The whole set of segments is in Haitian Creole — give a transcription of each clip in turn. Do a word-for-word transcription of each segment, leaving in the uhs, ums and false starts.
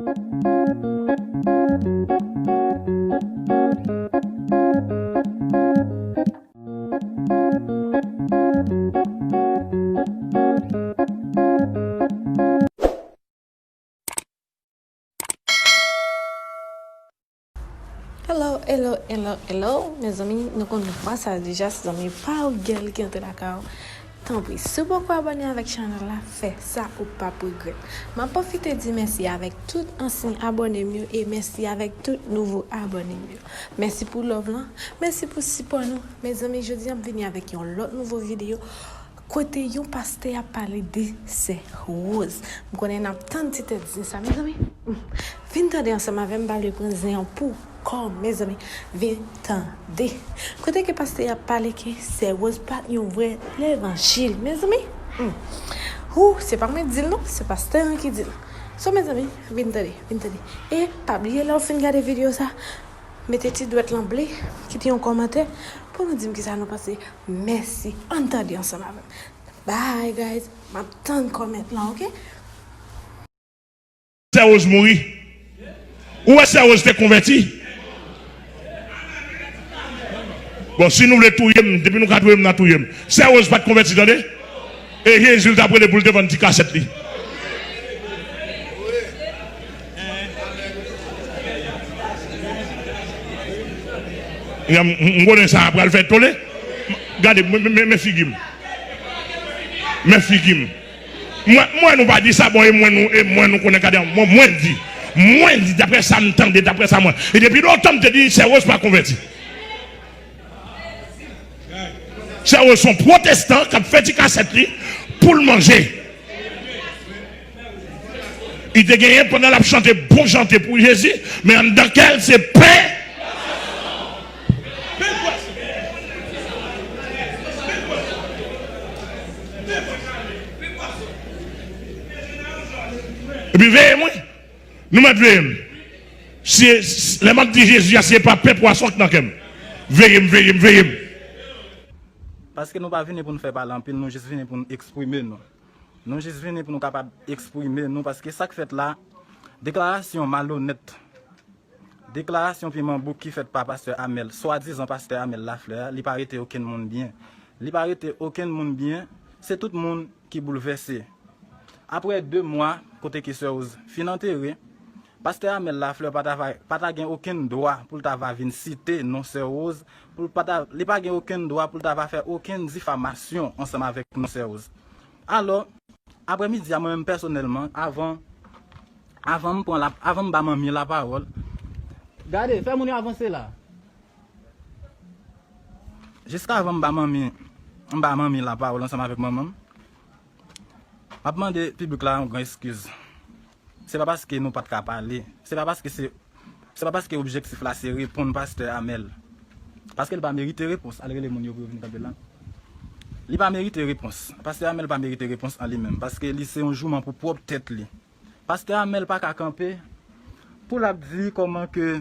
Hello, hello, hello, hello. Mezanmi, nou konn vwa sa deja, se zanmi pa w Gèl ki antre lakay w. Tanpri, si w poko abòne avèk chanèl la, fè sa, ou p ap regrèt. M ap pwofite di mèsi avèk tout ansyen abòne m yo e mèsi avèk tout nouvo abòne m yo. Mèsi pou love lan, mèsi pou sipò nou. Mezanmi, jodi a m vini avèk yon lòt nouvo videyo. Kote yon pastè ap pale de sè Rose. M konnen n ap tann ti tèt zen sa, mezanmi. Vin tande ansanm avè m, m pral pran zen an pou kò m, mezanmi. Vin tande. Kote ke pastè ap pale ke sè Rose pa t yon vrè levanjil, mezanmi. Hmm. Ou, se pa mwen k di l non, se pastè an ki di l. So, mezanmi, vin tande, vin tande. E pa bliye lè w fin gade videyo sa, mete ti dwèt lan ble, kite yon kòmantè pou nou di m kisa nou panse. Mèsi. Ann tande ansanm avè m. Bye, guys. M ap tann kòmantè lan, oke? Sè Rose mouri. Ou wè Sè Rose te konvèti? Bon, si nou vle touye m, depi nou ka touye m, n a touye m. Sè Rose pa t konvèti, tande? E Jezi l t ap rele pou l te vann ti kasèt li. M, m, m konnen sa pral fè tole. Gade, men, men, men figi m. Men figi m. Mwen, mwen nou pa di sa, bon, e mwen nou, e mwen nou konnen gade, mwen, mwen di. Mwen di, daprè sa m tande, daprè sa mwen. E depi lontan m te di, Sè Rose pa konvèti. Sè Rose se yon pwotestan k ap fè ti kasèt li pou l manje. Li te genyen pandan l ap chante bon chante pou Jezi, men anndan kè l se pen. Epi veye mwen, nou mèt veye m. Si, si, lè m ap di Jezi a, se pa pen pwason k nan kè m. Veye m, veye m, veye m. Paske nou pa vini pou n fè pale anpil, nou jis vini pou n eksprime nou. Nou jis vini pou nou kapab eksprime nou, paske sa k fèt la, deklarasyon malonèt, deklarasyon piman bouk ki fèt pa pastè Amel, swadizan pastè Amel Laflè a, li pa rete okenn moun byen. Li pa rete okenn moun byen, se tout moun ki boulvèse. Apre de mwa, kote ke Sè Rose fin antere, pastè Amel Laflè pa ta va, pa ta gen okenn dwa pou l ta va vin site non Sè Rose, pou l pa ta, li pa gen okenn dwa pou l ta va fè okenn difamasyon ansanm avèk non Sè Rose. Alò, aprèmidi a, mwen menm pèsonèlman, avan, avan m pran la, avan m ba manmi lapawòl, gade, fè moun yo avanse la. Jiskavan m ba manmi, m ba manmi lapawòl ansanm avèk manman m, m ap mande piblik la yon gran eskiz. Se pa paske nou pa t ka pale. Se pa paske se, se pa paske objektif la se reponn pastè Amel. Paske l pa merite repons. Al rele moun yo pou yo vin kanpe la. Li pa merite repons. Pastè Amel pa merite repons an li menm. Paske li se yon jouman pou pwòp tèt li. Pastè Amel pa ka kanpe pou l ap di kòman ke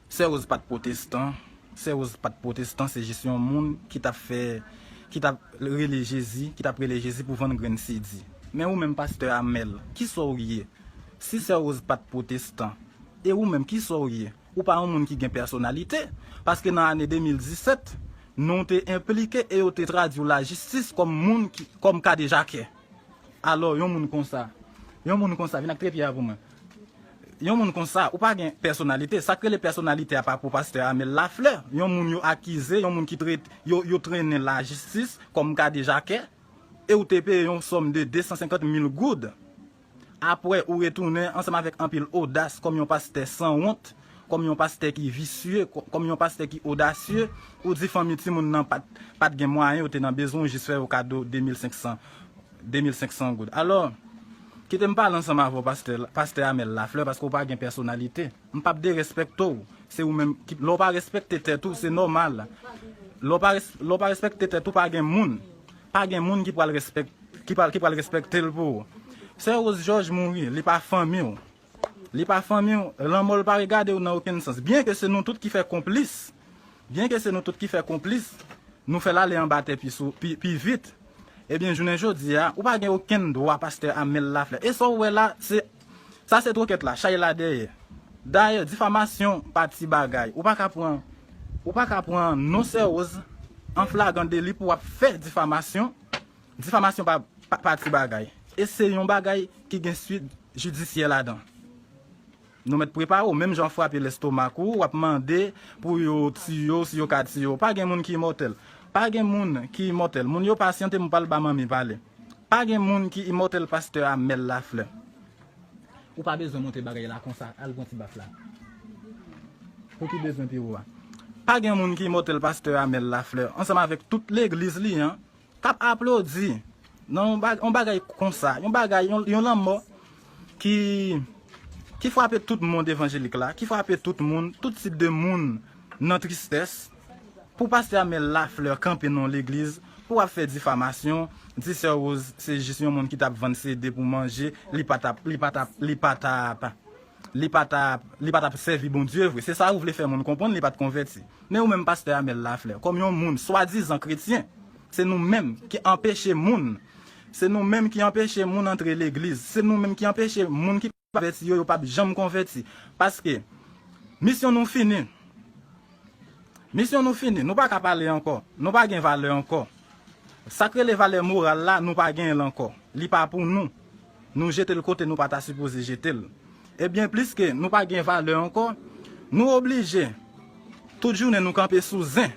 Sè Rose pa t pwotestan. Sè Rose pa t pwotestan, se jis yon moun ki t ap fè, ki t ap rele Jezi, ki t ap rele Jezi pou vann grenn sidi. Men ou menm, pastè Amel, kisa w ye? Si Sè Rose pa t pwotestan, e ou menm, kisa w ye? Ou pa yon moun ki gen pèsonalite, paske nan ane de mil disèt, non w te enplike e yo te tradui w lajistis kòm moun ki, kòm kadejakè. Alò, yon moun konsa, yon moun konsa, vin ak trepye a pou mwen. Yon moun konsa, ou pa gen pèsonalite. Sa k rele pèsonalite a pa pou pastè Amel Laflè. Yon moun yo akize, yon moun ki trete, yo, yo trennen lajistis kòm kadejakè, e ou te peye yon sòm de de san senkant mil goud. Apre, ou retounen ansanm avèk anpil odas kòm yon pastè sanwont, kòm yon pastè ki visye, kò-, kòm yon pastè ki odasye, ou di fanmi timoun nan pa t, pa t gen mwayen, yo te nan bezwen, ou jis fè yo kado de mil senk san, de mil senk san goud. Alò, kite m pale ansanm avè w, pastè, pastè Amel Laflè, paske w pa gen pèsonalite. M p ap derespèkte w. Se ou menm ki, lè w pa respekte tèt ou, se nòmal. Lè w pa res-, lè w pa respekte tèt ou, pa gen moun. Pa gen moun ki pral respèk-, ki pral, ki pral respekte l pou ou. Sè Rose Georges mouri, li pa fanmi w. Li pa fanmi w, lanmò l pa regade w nan okenn sans. Byenke se nou tout ki fè konplis, byenke se nou tout ki fè konplis, nou fè l ale anba tè pi sou, pi, pi vit. Ebyen, jounen jodi a, ou pa gen okenn dwa, pastè Amel Laflè. E sa w wè la, se, Sa se twokèt la, chay la dèyè. Dayè, difamasyon pa ti bagay. Ou pa ka pran, ou pa ka pran non Sè Rose an flagran deli pou w ap fè difamasyon. Difamasyon pa, pa, pa ti bagay. E se yon bagay ki gen swit jidisyè ladan. Nou mèt prepare w, menm jan w frape lestomak ou, w ap mande pou yo tiye w, si yo ka tiye w. Pa gen moun ki imòtèl. Pa gen moun ki imòtèl. Moun yo pasyante, m pral ba manmi pale. Pa gen moun ki imòtèl, pastè Amel Laflè. Ou pa bezwen monte bagay la konsa, al pran ti baf la. Pou ki bezwen pi wo a? Pa gen moun ki imòtèl, pastè Amel Laflè, ansanm avèk tout legliz li an, k ap aplodi nan yon ba-, yon bagay konsa, yon bagay, yon, yon lanmò ki, ki frape tout mond evanjelik la, ki frape tout moun, tout tip de moun nan tristès. Pou pastè Amel Laflè kanpe nan yon legliz, pou ap fè difamasyon, di Sè Rose se jis yon moun ki t ap vann C D pou manje, li pa t ap, li pa t ap, li pa t ap, li pa t ap, li pa t ap sèvi Bondye vre. Se sa ou vle fè moun konprann, li pa t konvèti. Men ou menm, pastè Amel Laflè, kòm yon moun swadizan kretyen, se nou menm ki anpeche moun, se nou menm ki anpeche moun antre legliz, se nou menm ki anpeche moun ki konvèti yo, yo p ap janm konvèti. Paske misyon nou fini. Misyon nou fini. Nou pa ka pale ankò. Nou pa gen valè ankò. Sa k rele valè moral la, nou pa genyen l ankò. Li pa pou nou. Nou jete l kote nou pa ta sipoze jete l. Ebyen, pliske nou pa gen valè ankò, nou oblije tout jounen nou kanpe sou zen.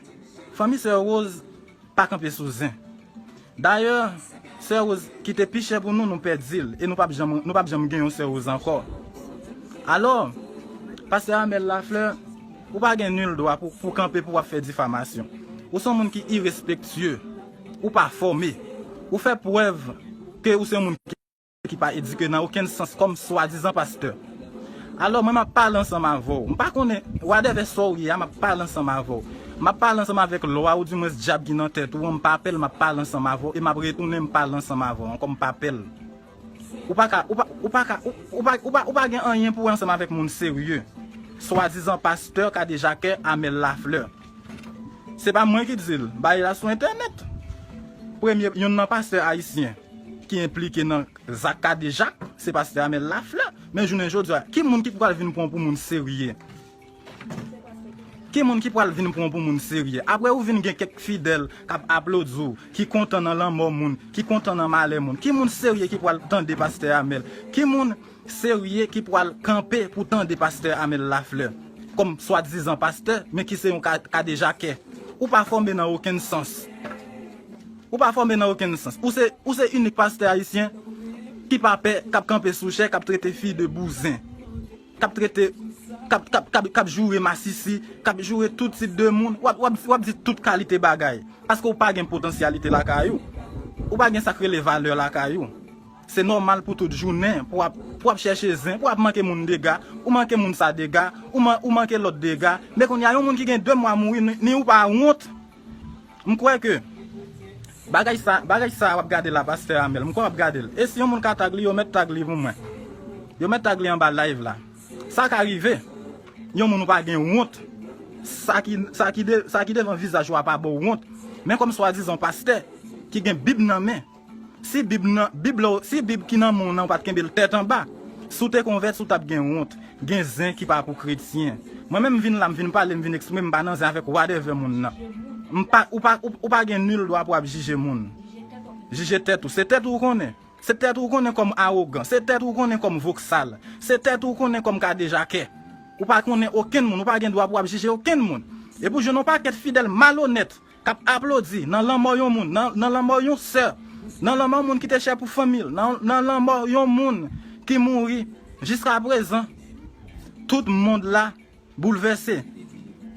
Fanmi Sè Rose pa kanpe sou zen. Dayè, Sè Rose ki te pi chè pou nou, nou pèdi l, e nou p ap janm, nou p ap janm gen yon Sè Rose ankò. Alò, pastè Amel Laflè, ou pa gen nil dwa pou, pou kanpe pou w ap fè difamasyon. Ou se yon moun ki irespektye. Ou pa fòme. Ou fè prèv ke ou se yon moun ki ki pa edike nan okenn sans kòm swadizan pastè. Alò, mwen, m ap pale ansanm avè w. M pa konnen, whatever sa w ye a, m ap pale ansanm avè w. M ap pale ansanm avèk lwa, oudimwens dyab ki nan tèt ou an, m pa pè l, m ap pale ansanm avè w, e m ap retounen, m pale ansanm avè w ankò, m pa pè l. Ou pa ka, ou pa, ou pa ka, ou, ou pa, ou pa, ou pa gen anyen pou wè ansanm avèk moun serye. Swadizan pastè kadejakè Amel Laflè. Se pa mwen ki di l, bagay la sou entènèt. Premye, youn nan pastè ayisyen ki enplike nan zak kadejak, se pastè Amel Laflè. Men jounen jodi a, ki moun ki pral vin pran w pou moun serye? Ki moun ki pral vin pran w pou moun serye? Apre ou vin gen kèk fidèl k ap aplodi w, ki kontan nan lanmò moun, ki kontan nan malè moun. Ki moun serye ki pral tande pastè Amel? Ki moun serye ki pral kanpe pou tande pastè Amel Laflè kòm swadizan pastè, men ki se yon ka-, kadejakè? Ou pa fòme nan okenn sans. Ou pa fòme nan okenn sans. Ou se, ou se inik pastè ayisyen ki pa pè, k ap kanpe sou chè, k ap trete fi de bouzen, k ap trete, k ap, k ap, k ap, k ap joure masisi, k ap joure tout tip de moun. W ap, w ap, w ap di tout kalite bagay. Paske w pa gen potansyalite lakay ou. Ou pa gen sa k rele valè lakay ou. Se nòmal pou tout jounen, pou w ap, pou w ap chèche zen, pou w ap manke moun dega, ou manke moun sa dega, ou man-, ou manke lòt dega. Men kounye a, yon moun ki gen de mwa mouri, ni, ni ou pa wont. M kwè ke bagay sa, bagay sa w ap gade la, pastè Amel, m kwè w ap gade l. E si yon moun ka tag li, yo mèt tag li pou mwen. Yo mèt tag li anba live la. Sa ka rive. Yon moun ou pa gen wont. Sa ki, sa ki de-, sa ki devan vizaj ou a pa ba w wont. Men kòm swadizan pastè ki gen Bib nan men, si Bib nan, Bib la, si Bib ki nan men w nan ou pa t kenbe l tèt anba, si w te konvèti, w t ap gen wont, gen zen ki pa pou kretyen. Mwen menm, m vin la, m vin pale, m vin eksprime, m pa nan zen avèk whatever moun nan. M pa, ou pa, ou, ou pa gen nil dwa pou w ap jije moun. Jije tèt ou. Se tèt ou w konnen. Se tèt ou w konnen kòm awogan. Se tèt ou w konnen kòm voksal. Se tèt ou w konnen kòm kadejakè. Ou pa konnen okenn moun. Ou pa gen dwa pou w ap jije okenn moun. Epi w jwenn yon pakèt fidèl malonèt k ap aplodi nan lanmò yon moun, nan, nan lanmò yon sè, nan lanmò yon moun ki te chè pou fanmi l, nan, nan lanmò yon moun ki mouri. Jiskaprezan, tout mond la boulvèse.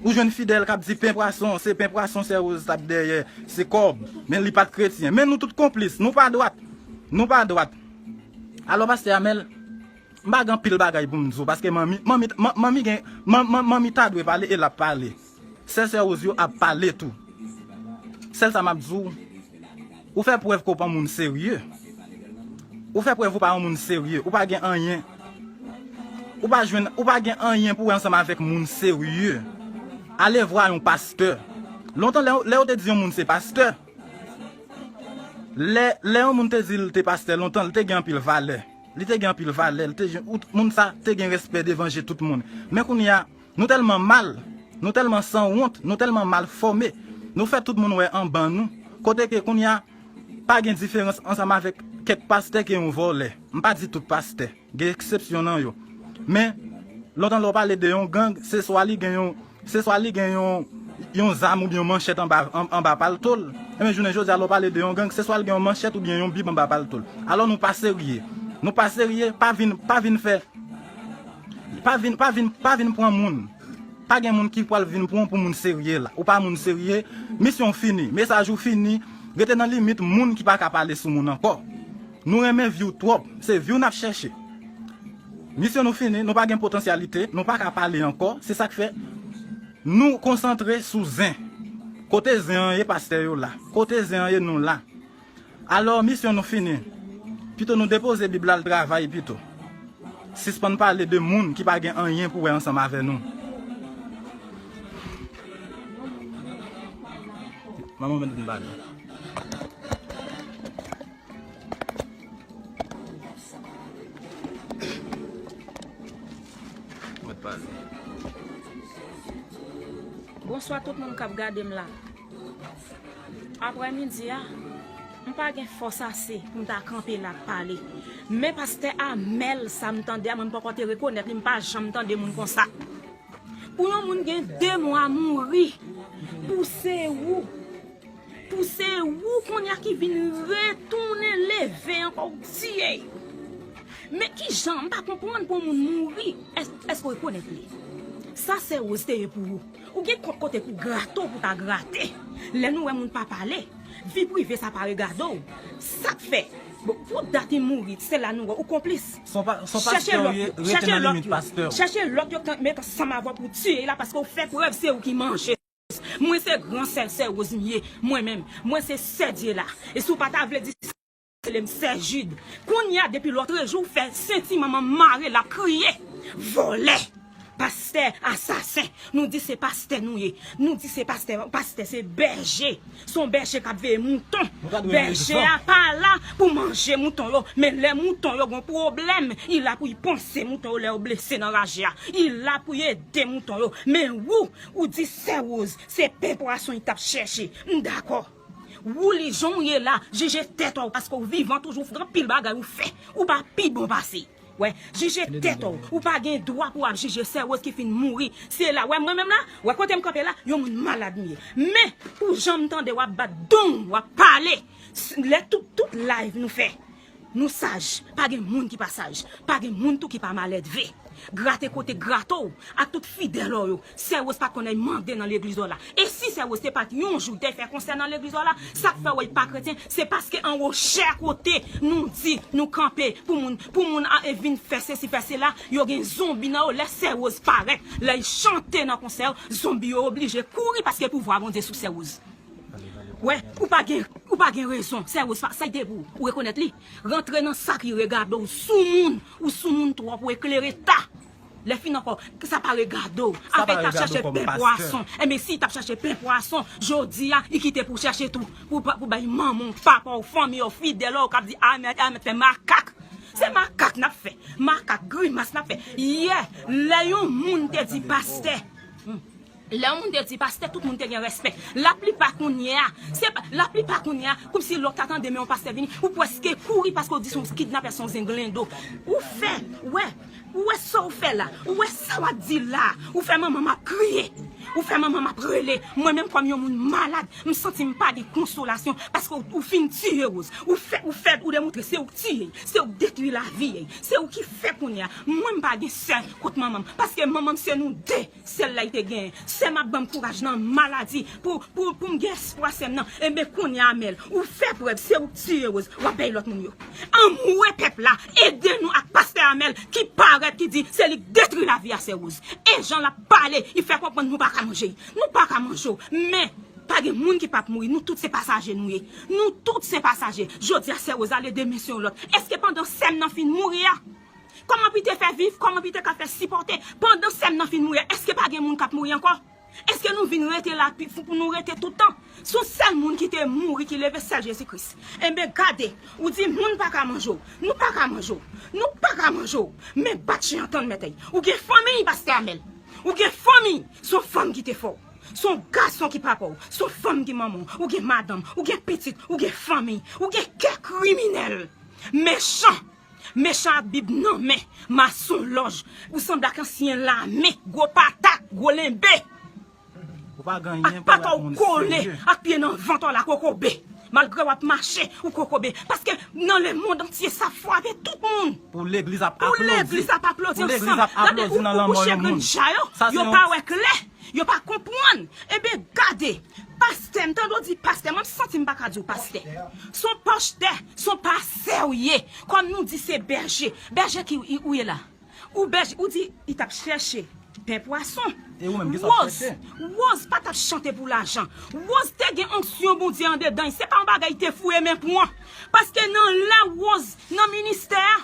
Ou jwenn fidèl k ap di pen pwason, se pen pwason Sè Rose t ap dèyè, se kòb. Men li pa t kretyen. Men nou tout konplis, nou pa dwat. Nou pa dwat. Alò, pastè Amel, m pa gen anpil bagay pou m di w, paske manmi, manmi, man-, manmi gen, man-, man-, manmi ta dwe pale e l ap pale. Sè, Sè Rose yo ap pale tou. Sèl sa m ap di w, ou fè prèv ke w pa yon moun serye. Ou fè prèv ou pa yon moun serye. Ou pa gen anyen. Ou pa jwenn, ou pa gen anyen pou wè ansanm avèk moun serye. Ale vwa yon pastè. Lontan, lè, lè yo te di yon moun se pastè, lè, lè yon moun te di l te pastè lontan, l te gen anpil valè. Li te gen anpil valè, li te gen, ou, moun sa te gen respè devan je tout moun. Men kounye a, nou tèlman mal, nou tèlman sanwont, nou tèlman mal fòme, nou fè tout moun wè anban nou. Kote ke kounye a, pa gen diferans ansanm avèk kèk pastè ke yon vòlè. M pa di tout pastè, gen eksepsyon nan yo. Men, lontan lè w pale de yon gang, se swa li gen yon, se swa li gen yon, yon zam oubyen yon manchèt anba, an, anba palto l. Ebyen, jounen jodi a, lè w pale de yon gang, se swa l gen yon manchèt oubyen yon bib anba palto l. Alò, nou pa serye. Nou pa serye, pa vin, pa vin fè, pa vin, pa vin, pa vin pran moun. Pa gen moun ki pral vin pran w pou moun serye la. Ou pa moun serye, misyon w fini, mesaj ou fini, rete nan limit moun ki pa ka pale sou moun ankò. Nou renmen vi w twòp, se vi w n ap chèche. Misyon nou fini, nou pa gen potansyalite, nou pa ka pale ankò, se sa k fè nou konsantre sou zen. Kote zen an ye, pastè yo la. Kote zen an ye, nou la. Alò, misyon nou fini. Pito nou depoze Bib la al travay pito. Sispann pale de moun ki pa gen anyen pou wè ansanm avè nou. Manman mèt vin pale. Mèt pale. Bonswa tout moun k ap gade m la. Aprè midi a, m pa gen fòs ase pou m ta kanpe la ap pale. Men pastè Amèl sa m tande a, mwen m poko te rekonèt li, m pa janm tande moun konsa. Pou yon moun gen de mwa mouri, pou se ou, pou se ou kounye a ki vin retounen leve ankò, ou tiye. Men kijan, m pa konprann pou yon moun mouri, èske w rekonèt li? Sa sè Woz te ye pou ou. Ou gen kont kote pou grate w pou ta grate. Lè nou wè moun pa pale, vi prive sa pa regade w. Sa k fè? Bon, pou dat li mouri, se la nou wè ou konplis. Son pa, son pastè ou ye, rete nan limit pastè ou. Chèche lòt yo k met ansanm avè w pou tiye la, paske w fè prèv se ou ki manje. Mwen se gran sè, sè Woz m ye, mwen menm. Mwen se sè Dye la. E si w pa ta vle di Selem sè Jid. Kounye a, depi lòtrejou, w fè senti manman m mare, l ap kriye. Vòlè! Pastè asasen! Nou di se pastè nou ye. Nou di se pastè. Pastè se bèje. Se yon bèje k ap veye mouton. Bèje a pa la pou manje mouton yo. Men lè mouton yo gen pwoblèm, li la pou li panse mouton yo lè yo blese nan raje a. Li la pou li ede mouton yo. Men ou, ou di sè Woz, se pen pwason li t ap chèche. M dakò. Woulijan w ye la, jije tèt ou, paske w vivan toujou, w gen anpil bagay ou fè. Ou pa pi bon pase. Wè, jije tèt ou. Ou pa gen dwa pou w ap jije sè Woz ki fin mouri. Se la, wè mwen menm la, wè kote m kanpe la, yon moun malad m ye. Men, pou jan m tande w ap bat dong, w ap pale. Lè tout, tout live nou fè, nou saj. Pa gen moun ki pa saj. Pa gen moun tou ki pa maledve. Grate kote grate w ak tout fidèl ou yo. Sè Woz pa t konn al mande nan legliz ou la. E si sè Woz te pa t yon jou te fè konsè nan legliz ou la, sa k fè w wè l pa kretyen, se paske anwo chè kote nou di nou kanpe pou moun, pou moun a, e vin fè sesi, fè sela, yo gen zonbi nan yo. Lè sè Woz parèt, lè l chante nan konsè yo, zonbi yo oblije kouri paske pouvwa Bondye sou sè Woz. Wè, ou pa gen, ou pa gen rezon. Sè Woz, sa, sa te pou ou. Ou rekonèt li. Rantre nan sa ki regade w, soumoun. Ou soumoun twòp, ou eklere ta. Lè fin ankò, sa pa regade w. Afè l t ap chèche pen pwason. Enben, si l t ap chèche pen pwason, jodi a, li kite pou chèche tou. Pou, pou bay manman w, papa w, fanmi w, fidèl ou k ap di amèn, amèn, fè makak. Se makak n ap fè. Makak, grimas n ap fè. Yè, lè yon moun te di pastè, hmm, Lè yon moun te di pastè, tout moun te gen respè. Laplipa kounye a, se pa, laplipa kounye a, kòmsi lè w ta tande men yon pastè vini, ou prèske kouri paske w di se yon kidnapè, se yon zenglendo. Ou fè, wè, ou wè sa w fè la, ou wè sa w ap di la, ou fè manman m ap kriye, ou fè manman m ap rele. Mwen menm kòm yon moun malad, m santi m pa gen konsolasyon paske w, ou fin tiye Woz. Ou fè, ou fè, ou demontre se ou k tiye, se ou k detwi lavi, se ou ki fè kounye a. Mwen m pa gen sè kont manman m, paske manman m se nou de. Sèl la li te genyen. Sè m ap ban m kouraj nan maladi pou, pou, pou m gen espwa sè m nan. Enben, kounye a, Amèl, ou fè prèv, se ou k tiye Woz, w ap bay lòt moun yo. Anmwe pèp la, ede nou ak pastè Amèl ki parèt, ki di se li k detwi lavi a sè Woz. E jan l ap pale, li fè konprann nou pa ka manje. Nou pa ka manje w. Men, pa gen moun ki p ap mouri. Nou tout se pasaje nou ye. Nou tout se pasaje. Jodi a sè Woz ale, demen se yon lòt. Èske pandan sè m nan fin mouri a, Kòman pou li te fè viv? Kòman pou li te ka fè sipòte? Pandan sè m nan fin mouri a, èske pa gen moun k ap mouri ankò? Èske nou vin rete la pou nou rete tout tan? Se yon sèl moun ki te mouri, ki leve, sèl Jezi Kris. Enben, gade, ou di moun pa ka manje w, nou pa ka manje w, nou pa ka manje w. Men bat chen an tann mèt ay. Ou gen fanmi, pastè Amèl. Ou gen fanmi, se yon fanm ki te fè w. Se yon gason ki papa w, se yon fanm ki manman w. Ou gen madanm, ou gen pitit, ou gen fanmi, ou gen kè kriminèl. Mechan. Mechan ak bib nan men, masonlòj. Ou sanble ak ansyen lame, gwo patat, gwo lenbe. Ou pa gen anyen pou wè ak moun serye. Ak pye nan vant w la kokobe. Malgre w ap mache, ou kokobe. Paske nan lemonn antye sa frape tout moun. Pou legliz ap aplodi. Pou legliz ap aplodi ansanm. Gade, ou, ou kouche grenn ja yo, yo pa wè klè. Yo pa konprann. Enben, gade. Pastè, m tande w di pastè. Mwen, m santi m pa ka di w pastè. Se yon pastè, se yon pastè w ye. Kòm nou di se bèje. Bèje ki ou ye la. Ou bèje, ou di, li t ap chèche pen pwason. E ou menm, kisa w ap chèche? Rose, Rose pa t ap chante pou lajan. Rose te gen onksyon Bondye andedan l. Se pa yon bagay li te foure men pran. Paske nan lè Rose nan ministè a,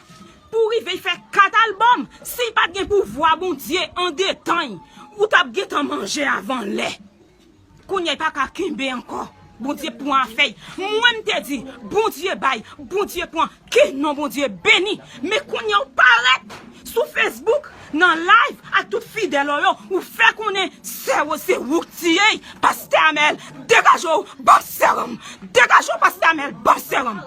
pou rive fè kat albòm, si l pa t gen pouvwa Bondye andedan l, ou t ap gentan manje avan lè. Kounye a, li pa ka kenbe ankò. Bondye pran afè l. Mwen, m te di, Bondye bay, Bondye pran, ke non Bondye beni. Men kounye a, ou parèt sou Facebook, nan live, ak tout fidèl ou yo, ou fè konnen sè Rose se ou k tiye l. Pastè Amèl, degaje w, ban m sè ranm. Degaje w, pastè Amèl, ban m sè ranm.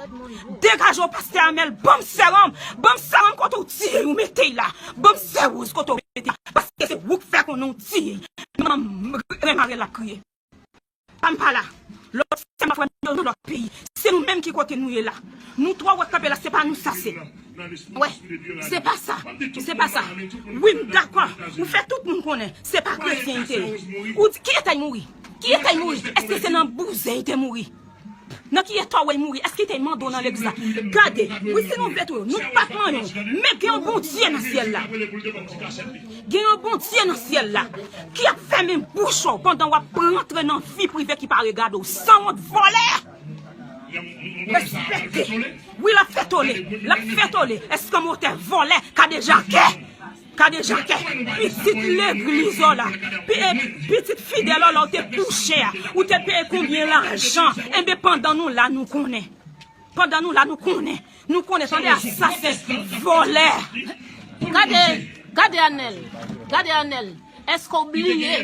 Degaje w, pastè Amèl, ban m sè ranm. Ban m sè ranm kote w tiye l, ou mete l la. Ban m sè Rose kote w mete l la. Paske se ou k fè konnen w tiye l. Manman m, Remarel ap kriye. Pa m pa la. Lòt sè m ap fè m yo nan lòt peyi. Se nou menm ki kote nou ye la. Nou twa w ap kanpe la, se pa nou sa se. Wè, se pa sa. Se pa sa. Wi, m dakò. Ou fè tout moun konnen se pa kretyen li te ye. Ou di, ki eta l mouri? Ki eta l mouri? Èske se nan bouzen li te mouri? Nan ki eta w wè l mouri? Èske li te mande w nan legliz la? Gade, wi, si nou vle tou, nou p ap manyen w. Men gen yon Bondye nan syèl la. Gen yon Bondye nan syèl la ki ap fèmen bouch ou pandan w ap rantre nan vi prive ki pa regade w. Sanwont, vòlè! Respekte. Wi, l ap fè tole. L ap fè tole. Eskanmotè, vòlè, kadejakè. Kadejakè. Pitit legliz ou la. Pi-, e, pitit fidèl ou la, ou te kouche a. Ou te peye konbyen lajan? Enben, pandan nou la, nou konnen. Pandan nou la, nou konnen. Nou konnen, tande, asasen, vòlè. Gade, gade Anèl. Gade Anèl. Èske w bliye?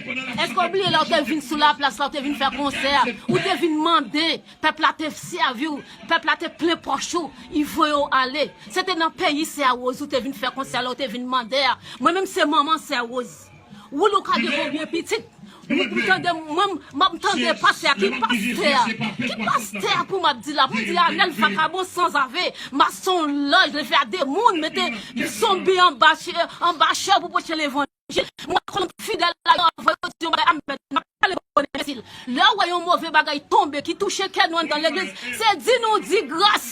Èske w bliye lè w te vin sou laplas la, w te vin fè konsè a? Ou te vin mande, pèp la te sèvi w, pèp la te plen pòch ou, li voye w ale. Se te nan peyi sè Rose ou te vin fè konsè a, lè w te vin mande a. Mwen menm se manman sè Rose. Woul ou ka gen konbyen pitit? M, m tande, mwen, m, m ap tande pastè a. Ki pastè a? Ki pastè a pou m ap di la? Pou m di Anèl vakabon sanzave, masonlòj, leve a de moun, mete zonbi anba chè, anba chè pou preche levanjil. Mwen, kolonn fidèl la, yo anvoye yo di yon bagay, amèn. M ap pale bon enbesil. Lè w wè yon move bagay tonbe ki touche kè nou anndan legliz, se di nou di gras.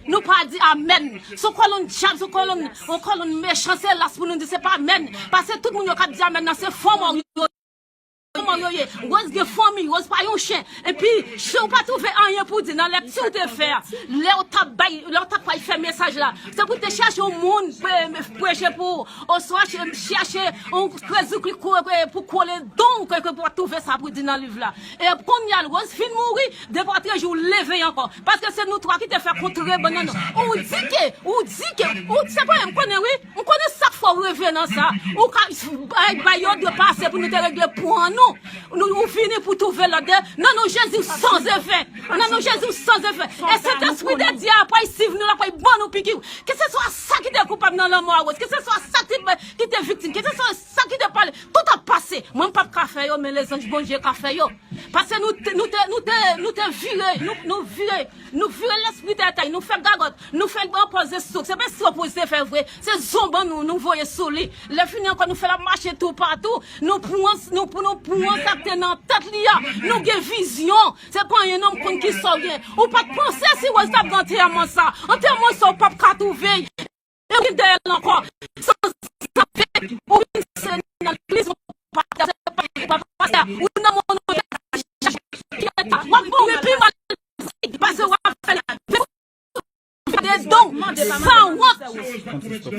Nou pa di amèn. Se yon kolonn dyab, se yon kolonn, yon kolonn mechan, se las pou nou di se pa amèn. Paske tout moun yo k ap di amèn nan, se fo mò yo. Kòman yo ye? Rose gen fanmi, Rose pa yon chen. Epi, chen ou pa twouve anyen pou di nan lèkti ou te fè a. Lè w t ap bay, lè w t ap pral fè mesaj la, se pou te chèche yon moun pre-, preche pou ou, oswa che-, chèche yon krezou ki kore pou kole don ou ke, ke pou twouve sa pou di nan liv la. E kounye a, Rose fin mouri, de pa trè jou leve ankò. Paske se nou twa ki te fè kontre bann nan. Ou di ke, ou di ke, ou, se pa m konnen wi. M konnen sa k fè w reve nan sa. Ou ka bay, bay yo de pase pou nou te regle pran nou. Nou, ou vini pou twouve lòt de. Nan non Jezi w san zefè. Nan non Jezi w san zefè. E Sentespri de Dye a pral swiv nou, l ap pral ban nou piki. Keseswa sa ki te koupab nan lanmò a Rose, keseswa sa ki te, ki te viktim, keseswa sa ki te pale, tout ap pase. Mwen m p ap ka fè yo, men lezanj Bondye ka fè yo. Paske nou te, nou te, nou te, nou te vire, nou, nou vire, nou vire lespri tètay, nou fè gagòt, nou fè l pran pòz estok. Se pa estok pou se fè vre, se zonban nou, nou voye sou li. Lè fini ankò, nou fè l ap mache toupatou, nou pran, nou, nou pran sa k te nan tèt li a, nou gen vizyon. Se pa anyen non, m konn kisa w gen. Ou pa t panse si Rose t ap gen antèman sa. Antèman sa, ou p ap ka twouve l. E ou vin dèyè l ankò. Sanzave, ou vin se nan legliz, ou pa, se pa, ou pa pastè, ou nan moun, ou chache ki eta. W ap mouri pi mal pase w ap fè l. Gade don, sanwont.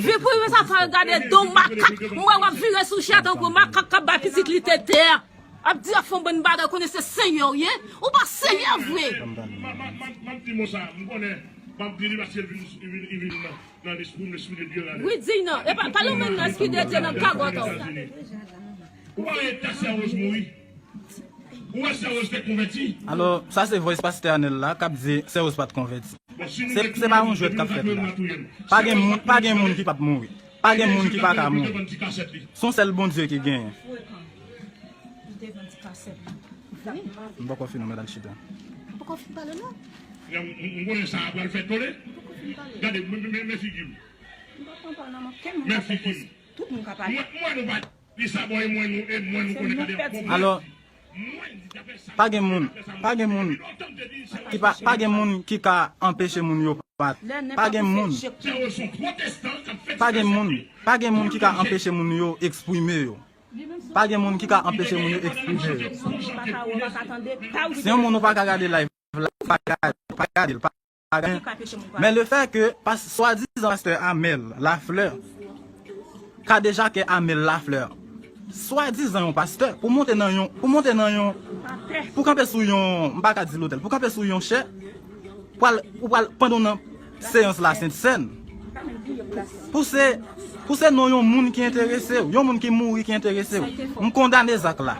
Vin pou sa fè gade don makak. M wè w ap vire sou chè tankou makak k ap bay pitit li tete a. Ap di ap fè yon bann bagay, konnen se Senyè w ye. Ou pa Senyè vre. M ap di mo sa, m konnen, m ap di li paske l vin, li vin, li vin nan, nan lespri m, lespri de Dye la. Wi, di non. E pa, pale w menm nan, lespri de Dye nan gagòt ou. Ou pa wè ta Sè Rose mouri? Ou wè Sè Rose te konvèti? Alò, sa se voice pastè Anèl la k ap di Sè Rose pa t konvèti. Se, se pa yon jwèt k ap fèt la. Pa gen moun, pa gen moun ki p ap mouri. Pa gen moun ki pa ka mouri. Se yon sèl Bondye ki genyen. M poko fini, mwen al chita. M poko fin pale non. M konnen sa a pral fè tole. Gade, men, men, men figi m. Men figi m. Tout moun ka pale. Mwen, mwen nou pa di sa bon e mwen nou, e mwen nou konnen gade. Alò, pa gen moun, pa gen moun ki pa, pa gen moun ki ka anpeche moun yo pa, pa gen moun, pa gen moun, pa gen moun ki ka anpeche moun yo eksprime yo. Pa gen moun ki ka anpeche moun yo eksprime yo. Si yon moun ou pa ka gade live la, pa gade, pa gade l, pa gade. Men le fè ke pas, swadizan pastè Amel Lafleur, kadejakè Amel Lafleur, swadizan yon pastè, pou monte nan yon, pou monte nan yon, pou kanpe sou yon, m pa ka di lotèl, pou kanpe sou yon chè, pral, ou pral pandan w nan seyans la Sent Sèn. Pou se, pou se non yon moun ki enterese w, yon moun ki mouri ki enterese w. M kondane zak la.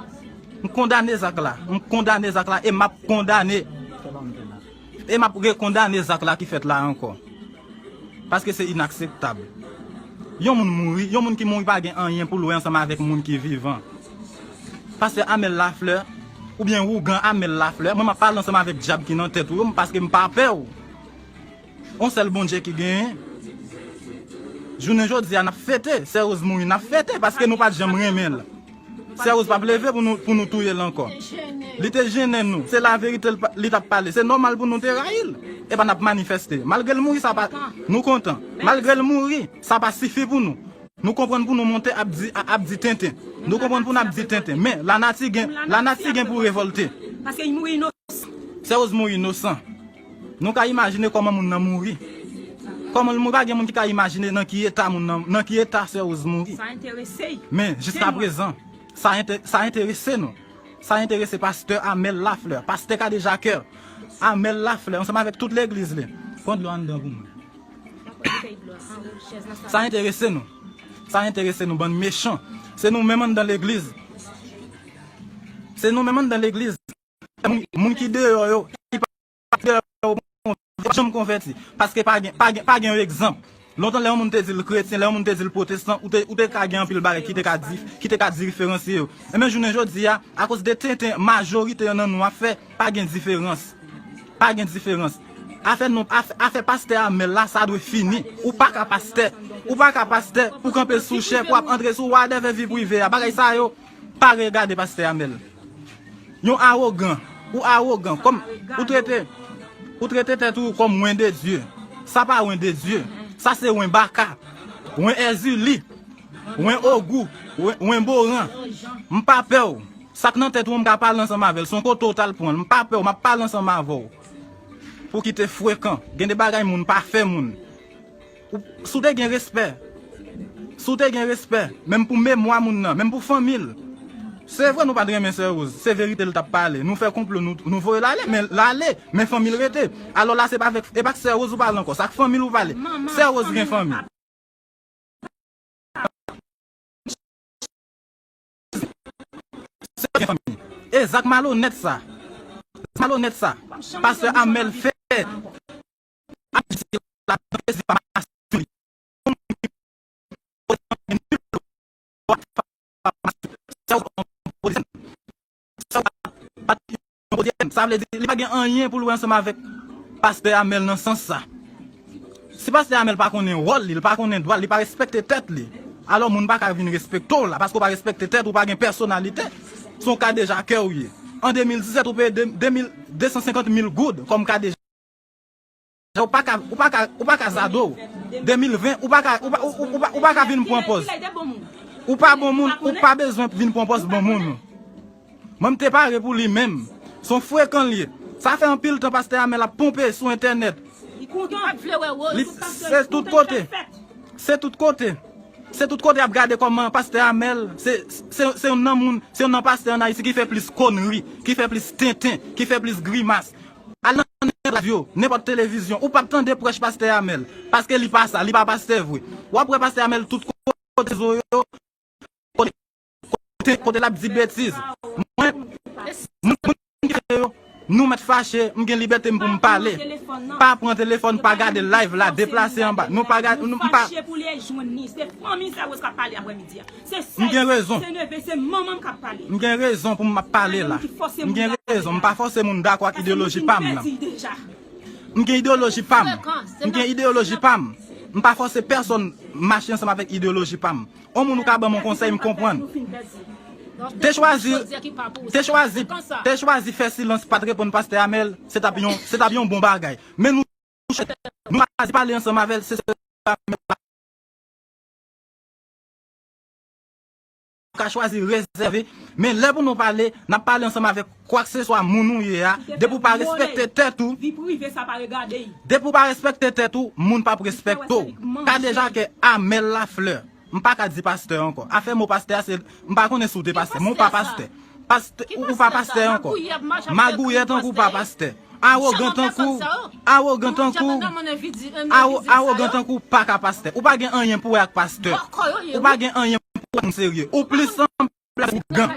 M kondane zak la. M kondane zak la e m ap kondane. E m ap rekondane zak la ki fèt la ankò. Paske se inakseptab. Yon moun mouri, yon moun ki mouri pa gen anyen pou l wè ansanm avèk moun ki vivan. Pastè Amel Lafleur, oubyen ougan Amel Lafleur, mwen m ap pale ansanm avèk dyab ki nan tèt ou yo, paske m pa pè w. On sèl Bondye ki genyen. Jounen jodi a, n ap fete. Sè Rose mouri, n ap fete, paske nou pa t janm renmen l. Sè Rose p ap leve pou nou, pou nou touye l ankò. Li te jennen nou. Se laverite l pa, li t ap pale. Se nòmal pou nou te rayi l. Epa n ap manifeste. Malgre l mouri, sa pa, nou kontan. Malgre l mouri, sa pa sifi pou nou. Nou konprann pou nou monte ap di, ap di tenten. Nou konprann pou n ap di tenten. Men, lanati gen, lanati gen pou revòlte. Paske li mouri inosan. Sè Rose mouri inosan. Nou ka imajine kòman moun nan mouri. Kòman l mouri, pa gen moun ki ka imajine nan ki eta moun nan, nan ki eta Sè Rose mouri. Sa enterese y. Men, jiska prezan, sa ente-, sa enterese nou. Sa enterese pastè Amel Lafleur, pastè Kadejakè, Amel Lafleur, ansanm avèk tout legliz li. Pran dlo anndan pou mwen. Sa enterese nou. Sa enterese nou, bann mechan. Se nou menm anndan legliz. Se nou menm anndan legliz. Moun, moun ki deyò yo, ki pa deyò yo, pa janm konvèti. Paske pa gen, pa gen, pa gen yon egzanp. Lontan, lè yon moun te di l kretyen, lè yon moun te di l pwotestan, ou te, ou te ka gen anpil bagay ki te ka di, ki te ka diferansye yo. Enben, jounen jodi a, akoz de tenten majorite nan nou ap fè, pa gen diferans. Pa gen diferans. Afè nou, afè, afè pastè Amel la, sa dwe fini. Ou pa ka pastè. Ou pa ka pastè pou kanpe sou chè, pou ap antre sou whatever vi prive a. Bagay sa yo, pa regade pastè Amel. Yon awogan. Ou awogan. Kòm ou trete, ou trete tèt ou kòm wen de Dye. Sa pa wen de Dye. Sa se wen baka. Wen Èzili. Wen ogou. Wen, wen boran. M pa pè w. Sa k nan tèt ou an, m ka pale ansanm avè l. Se yon kote w t al pran l. M pa pè w. M ap pale ansanm avè w. Pou kite frekan. Gen de bagay moun pa fè moun. Ou, si w te gen respè, si w te gen respè, menm pou memwa moun nan, menm pou fanmi l. Se vre nou pa t renmen Sè Rose, se verite l t ap pale. Nou fè konplo, nou, nou voye l ale, men l ale, men fanmi l rete. Alò la, se pa avèk, e pa ak Sè Rose ou pale ankò, se ak fanmi l ou pale. Sè Rose gen fanmi. Sè gen fanmi. E zak malonèt sa. Zak malonèt sa. Pastè Amel fè. Ap di la prezi pa masyon li. Sa w pa yon pwoblèm. Sa w pa yon pwoblèm. Sa vle di, li pa gen anyen pou l wè ansanm avèk pastè Amel nan sans sa. Si pastè Amel pa konnen wòl li, li pa konnen dwa l, li pa respekte tèt li, alò moun pa ka vin respekte w la, paske w pa respekte tèt ou, pa gen pèsonalite. Se yon kadejakè w ye. An de mil disèt, ou peye de, de mil, de san senkant mil goud kòm kadejakè. Ou pa ka, ou pa ka, ou pa ka zado. De mil ven, ou pa ka, ou pa, ou, ou, ou pa, ou pa ka vin pran pòz. Ou pa bon moun, ou pa bezwen vin pran pòz bon moun. Mwen, m te pare pou li menm. Se yon frekan l ye. Sa fè anpil tan pastè Amel ap ponpe sou entènèt. Li kontan, li vle wè Rose. Li, se tout kote. Se tout kote. Se tout kote y ap gade kòman pastè Amèl, se, se, se youn nan moun, se youn nan pastè ann Ayiti ki fè plis konri, ki fè plis tenten, ki fè plis grimas. Al nan nenpòt radyo, nenpòt televizyon, ou p ap tande prèch pastè Amèl, paske li pa sa, li pa pastè vre. W ap wè pastè Amèl tout kote zo yo, kote, kote, kote l ap di betiz. Mwen, moun, moun ki fache yo, nou mèt fache, m gen libète m pou m pale. Pa pran telefòn, pa gade live la, deplase anba. Nou pa gade, nou pa. Fache pou li jwenn li, se fanmi Sè Woz k ap pale aprèmidi a. Se sè, se neve, se manman m k ap pale. M gen rezon pou m ap pale la. M gen rezon, m pa fòse moun dakò ak ideoloji pa m nan. M gen ideoloji pa m. M gen ideoloji pa m. M pa fòse pèsonn mache ansanm avèk ideoloji pa m. On moun ou ka ban m yon konsèy, m konprann. Te chwazi, te chwazi, te chwazi fè silans, pa t reponn pastè Amèl, se t ap yon, se t ap yon bon bagay. Men nou, nou chwazi pale ansanm avè l, se sèl ka chwazi rezève. Men lè pou nou pale, n ap pale ansanm avèk kwakseswa moun ou ye a. Depi w pa respekte tèt ou, depi w pa respekte tèt ou, moun p ap respekte w. Kadejakè Amèl Laflè. M pa ka di pastè ankò. Afè mo pastè a, se, m pa konnen si w te pastè, men w pa pastè. Pastè, ou, ou pa pastè ankò. Magouyè tankou w pa pastè. Awogan tankou, awogan tankou, awo-, awogan tankou w pa ka pastè. Ou pa gen anyen pou wè ak pastè. Ou pa gen anyen pou wè ak moun serye. Ou plis sanble ak ougan.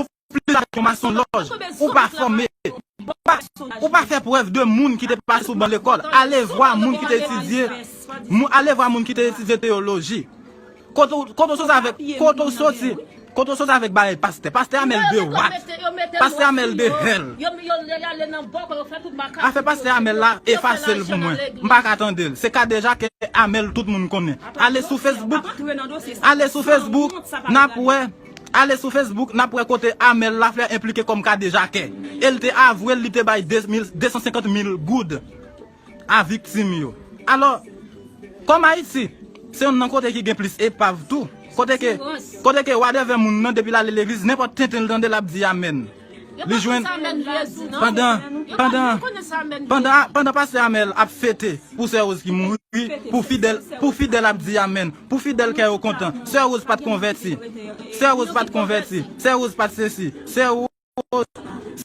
Ou plis ak yon masonlòj. Ou pa fòme. Ou pa, ou pa fè prèv de moun ki te pase sou ban lekòl. Ale vwa moun ki te etidye, mou-, ale vwa moun ki te etidye teyoloji. Kote w, kote w soti avèk, kote w soti, kote w soti avèk bagay pastè. Pastè Amèl de wat. Pastè Amèl de hèl. Afè pastè Amèl la, efase l pou mwen. M pa ka tande l. Se kadejakè Amèl tout moun konnen. Ale sou Facebook. Ale sou Facebook, n ap wè. Ale sou Facebook, n ap wè kote Amèl Laflè enplike kòm kadejakè. E l te avwe l, li te bay de mil, de san senkant mil goud a viktim yo. Alò, kòm Ayiti, se youn nan kote ki gen plis epav tou. Kote ke, kote ke whatever moun nan, depi l ale legliz, nenpòt tenten l tande, l ap di amèn. Li jwenn pandan, pandan, pandan, pandan pastè Amèl ap fete pou sè Woz ki mouri, pou fidèl, pou fidèl ap di amèn, pou fidèl kè yo kontan. Sè Woz pa t konvèti. Sè Woz pa t konvèti. Sè Woz pa t sesi. Sè Woz,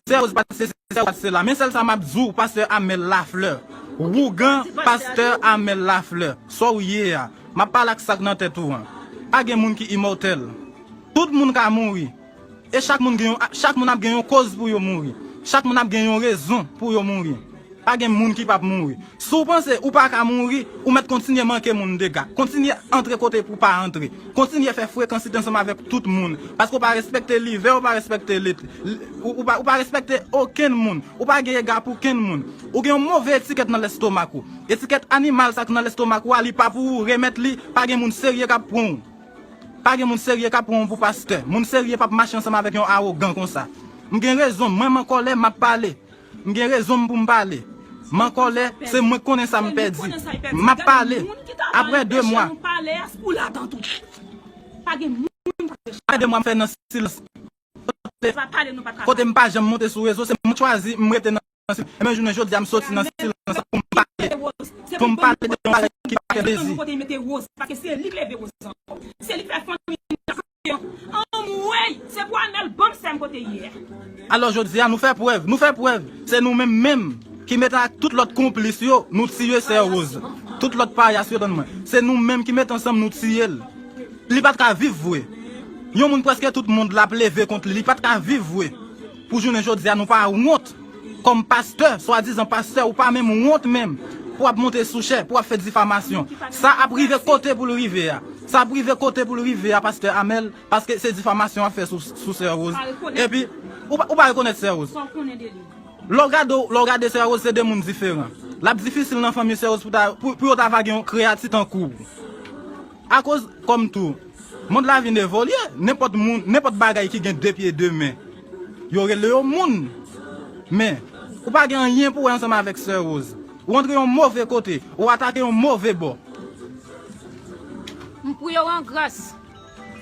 sè Woz pa t sesi, sè Woz pa t sela. Men sèl sa m ap di w, pastè Amèl Laflè, wougan pastè Amèl Laflè, sa w ye a, m ap pale ak sa k nan tèt ou an. Pa gen moun ki imòtèl. Tout moun ka mouri. E chak moun gen yon, chak moun ap gen yon koz pou yo mouri. Chak moun ap gen yon rezon pou yo mouri. Pa gen moun ki p ap mouri. Si w panse ou pa ka mouri, ou mèt kontinye manke moun dega. Kontinye antre kote pou w pa antre. Kontinye fè frekansite ansanm avèk tout moun. Paske w pa respekte livè, w pa respekte lit-, ou, ou pa, ou pa respekte okenn moun. Ou pa gen ega pou kenn moun. Ou gen yon move etikèt nan lèstomak ou. Etikèt animal sa k nan lèstomak ou a, li pa pou ou, remèt li, pa gen moun serye k ap pran w. Pa gen moun serye k ap pran w pou pastè. Moun serye p ap mache ansanm avèk yon awogan konsa. M gen rezon, mwen m an kòlè, m ap pale. M gen rezon m pou m pale. M an kòlè, se mwen k konnen sa m pèdi. M ap pale. Apre de mwa. Apre de mwa m fè nan silans. Kote, kote m pa janm monte sou rezo, se mwen k chwazi, m rete nan silans. Ebyen, jounen jodi a, m soti nan silans pou m pale. Pou m pale de yon bagay ki pa fè plezi. Anmwey, se pou Amèl ban m sè m kote yè. Alò, jodi a, nou fè prèv, nou fè prèv. Se nou menm menm ki mete ak tout lòt konplis yo, nou tiye sè Woz. Tout lòt payas yo, tann mwen. Se nou menm ki mete ansanm, nou tiye l. Li pa t ka viv vre. Yon moun prèske tout mond la ap leve kont li, li pa t ka viv vre. Pou jounen jodi a, nou pa wont. Kòm pastè, swadizan pastè, ou pa menm wont menm pou w ap monte sou chè, pou w ap fè difamasyon. Sa ap rive kote pou l rive a. Sa ap rive kote pou l rive a, pastè Amèl, paske se difamasyon w ap fè sou, sou sè Woz. Epi, ou pa, ou pa rekonèt sè Woz. Lè w gade, lè w gade sè Woz, se de moun diferan. L ap difisil nan fanmi sè Woz pou ta, pou, pou yo ta va gen yon kreyati tankou w. Akoz, kòm tou, mond la vin evolye, nenpòt moun, nenpòt bagay ki gen de pye, de men, yo rele yo moun. Men, ou pa gen anyen pou wè ansanm avèk sè Woz. Ou antre yon move kote, ou atake yon move bò. M priye w an gras.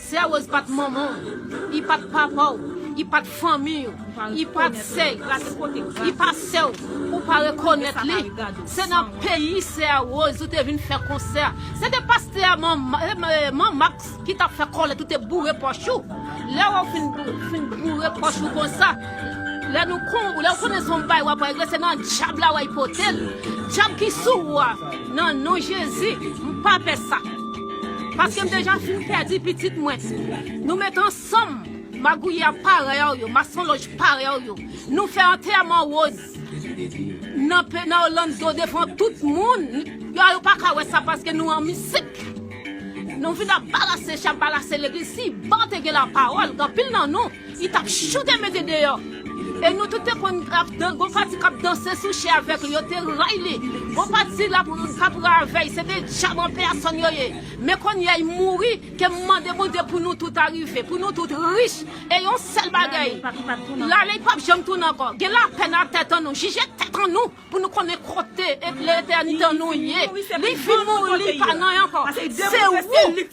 Sè Woz pa t manman w, li pa t papa w, Li pa t fanmi w, li pa t sè, li pa sè w, ou pa rekonèt li. Se nan peyi sè a Rose ou te vin fè konsè. Se te pastè a Man, Man, Man Max ki t ap fè kòlèt ou te boure pòch ou. Lè w fin, fin boure pòch ou konsa, lè nou kon, lè w konnen se yon bay w ap regle, se nan dyab la w ay pote l. Dyab ki sou ou a, nan non Jezi, m pa pè sa. Paske m deja fin pèdi pitit mwen. Nou met ansanm. Magouye a parèy a w yo, masonlòj parèy a w yo. Nou fè antèman Rose nan, pe- nan Orlando devan tout moun. Yo, yo pa ka wè sa paske nou an misik. Nou vin ap balase chè, balase legliz. Si ban te gen lapawòl, gen anpil nan nou, li t ap choute mete deyò. E nou tout te konn ap dan- gon pati k ap danse sou chè avèk li, yo te ray li. Gon pati l ap, k ap ravèy, se te dyab an pèsòn yo ye. Men kounye a, li mouri. Ke m mande Bondye pou nou tout arive, pou nou tout rich. E yon sèl bagay, lale li p ap janm tounen ankò. Gen lapè nan tèt an nou, jije tèt an nou, pou nou konnen kote e- letènite an nou ye. Li fin mouri, li pa nan ankò. Se ou,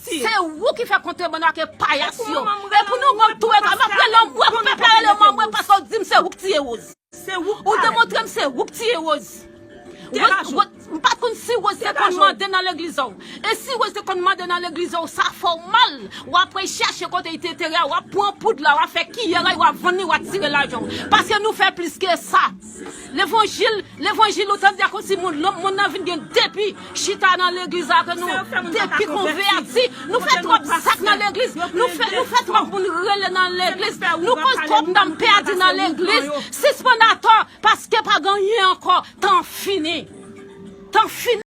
se ou ki fè kontrebann ak payas yo. E pou nou gon tou e ka, m ap rele anmwe, pèp la rele m anmwe paske w di m se ou k tiye Rose. Ou demontre m se ou k tiye Rose. Rose, Rose, m pa t konn si Rose te konn mande nan legliz ou. E si Rose te konn mande nan legliz ou, sa fè w mal. W ap al chèche kote li te enterre a, w ap pran poud la, w ap fè kiyè ray, w ap vann li, w ap tire lajan w. Paske nou fè plis ke sa. Levanjil, levanjil, ou tande a konsi moun, lòm moun nan vin gen depi chita nan legliz la ke nou, depi konvèti, nou fè twòp zak nan legliz, nou fè, nou fè twòp moun rele nan legliz, nou koz twòp nanm pèdi nan legliz. Sispann atò, paske pa gen anyen ankò, tan fini. Tan fini.